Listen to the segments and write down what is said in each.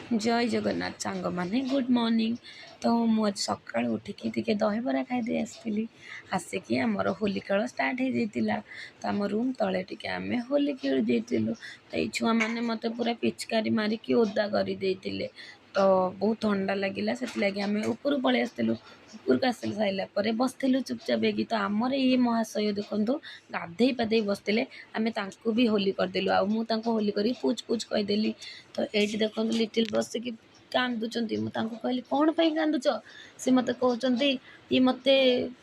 ଜୟ ଜଗନ୍ନାଥ ସାଙ୍ଗମାନେ, good morning. ତ ମୁଁ ଆଜି ସକାଳୁ ଉଠିକି ଟିକେ ଦହିବରା ଖାଇଦେଇ ଆସିଥିଲି। ଆସିକି ଆମର ହୋଲି ଖେଳ ଷ୍ଟାର୍ଟ ହେଇଯାଇଥିଲା। ତ ଆମ ରୁମ୍ ତଳେ ଟିକେ ଆମେ ହୋଲି ଖେଳି ଦେଇଥିଲୁ। ତ ଏଇ ଛୁଆମାନେ ମୋତେ ପୁରା ପିଚକାରୀ ମାରିକି ଓଦା କରିଦେଇଥିଲେ, ତ ବହୁତ ଥଣ୍ଡା ଲାଗିଲା। ସେଥିଲାଗି ଆମେ ଉପରକୁ ପଳେଇ ଆସିଥିଲୁ। ଉପରକୁ ଆସି ସାରିଲା ପରେ ବସିଥିଲୁ ଚୁପଚାପ ହେଇକି। ତ ଆମର ଏଇ ମହାଶୟ ଦେଖନ୍ତୁ, ଗାଧେଇ ପାଧେଇ ବସିଥିଲେ। ଆମେ ତାଙ୍କୁ ବି ହୋଲି କରିଦେଲୁ, ଆଉ ମୁଁ ତାଙ୍କୁ ହୋଲି କରି ପୁଚ୍ ପୁଚ୍ କହିଦେଲି। ତ ଏଇଠି ଦେଖନ୍ତୁ, ଲିଟିଲ୍ ବସିକି କାନ୍ଦୁଛନ୍ତି। ମୁଁ ତାଙ୍କୁ କହିଲି, କ'ଣ ପାଇଁ କାନ୍ଦୁଛ? ସେ ମୋତେ କହୁଛନ୍ତି, ଇଏ ମୋତେ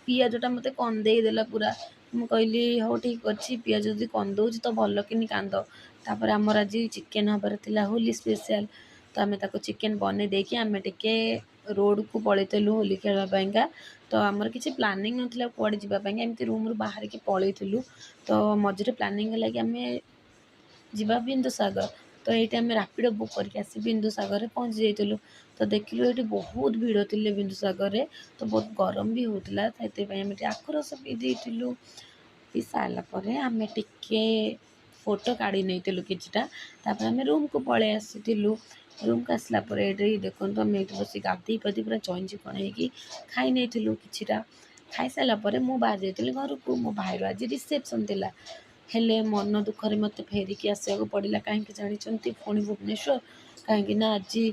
ପିଆଜଟା ମୋତେ କନ୍ଦେଇ ଦେଲା ପୁରା। ମୁଁ କହିଲି, ହଉ ଠିକ୍ ଅଛି, ପିଆଜ ଯଦି କନ୍ଦଉଛି ତ ଭଲ କିନି କାନ୍ଦ। ତାପରେ ଆମର ଆଜି ଚିକେନ୍ ହେବାର ଥିଲା, ହୋଲି ସ୍ପେଶିଆଲ୍। ତ ଆମେ ତାକୁ ଚିକେନ୍ ବନେଇ ଦେଇକି ଆମେ ଟିକେ ରୋଡ଼କୁ ପଳେଇଥିଲୁ ହୋଲି ଖେଳିବା ପାଇଁକା। ତ ଆମର କିଛି ପ୍ଲାନିଂ ନଥିଲା କୁଆଡ଼େ ଯିବା ପାଇଁକା, ଏମିତି ରୁମ୍ରୁ ବାହାରିକି ପଳେଇଥିଲୁ। ତ ମଝିରେ ପ୍ଲାନିଂ ହେଲା କି ଆମେ ଯିବା ବିନ୍ଦୁସାଗର। ତ ଏଇଠି ଆମେ ରାପିଡ଼ୋ ବୁକ୍ କରିକି ଆସି ବିନ୍ଦୁସାଗରରେ ପହଞ୍ଚି ଯାଇଥିଲୁ। ତ ଦେଖିଲୁ ଏଇଠି ବହୁତ ଭିଡ଼ ଥିଲେ ବିନ୍ଦୁସାଗରରେ, ତ ବହୁତ ଗରମ ବି ହେଉଥିଲା। ସେଥିପାଇଁ ଆମେ ଟିକେ ଆଖୁ ରସ ପିଇ ଦେଇଥିଲୁ। ପିଇ ସାରିଲା ପରେ ଆମେ ଟିକେ ଫଟୋ କାଢ଼ି ନେଇଥିଲୁ କିଛିଟା। ତାପରେ ଆମେ ରୁମ୍କୁ ପଳେଇ ଆସିଥିଲୁ। ରୁମ୍କୁ ଆସିଲା ପରେ ଏଇଠି ଦେଖନ୍ତୁ, ଆମେ ଏଇଠି ବସି ଗାଧେଇ ପାଧେଇ ପୁରା ଚଇଁ ଚିକଣ ହେଇକି ଖାଇ ନେଇଥିଲୁ କିଛିଟା। ଖାଇସାରିଲା ପରେ ମୁଁ ବାହାରି ଯାଇଥିଲି ଘରକୁ। ମୋ ଭାଇର ଆଜି ରିସେପସନ୍ ଥିଲା, ହେଲେ ମନ ଦୁଃଖରେ ମୋତେ ଫେରିକି ଆସିବାକୁ ପଡ଼ିଲା। କାହିଁକି ଜାଣିଛନ୍ତି? ପୁଣି ଭୁବନେଶ୍ୱର କାହିଁକି ନା ଆଜି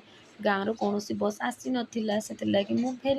ଗାଁରୁ କୌଣସି ବସ୍ ଆସିନଥିଲା, ସେଥିଲାଗି ମୁଁ ଫେରି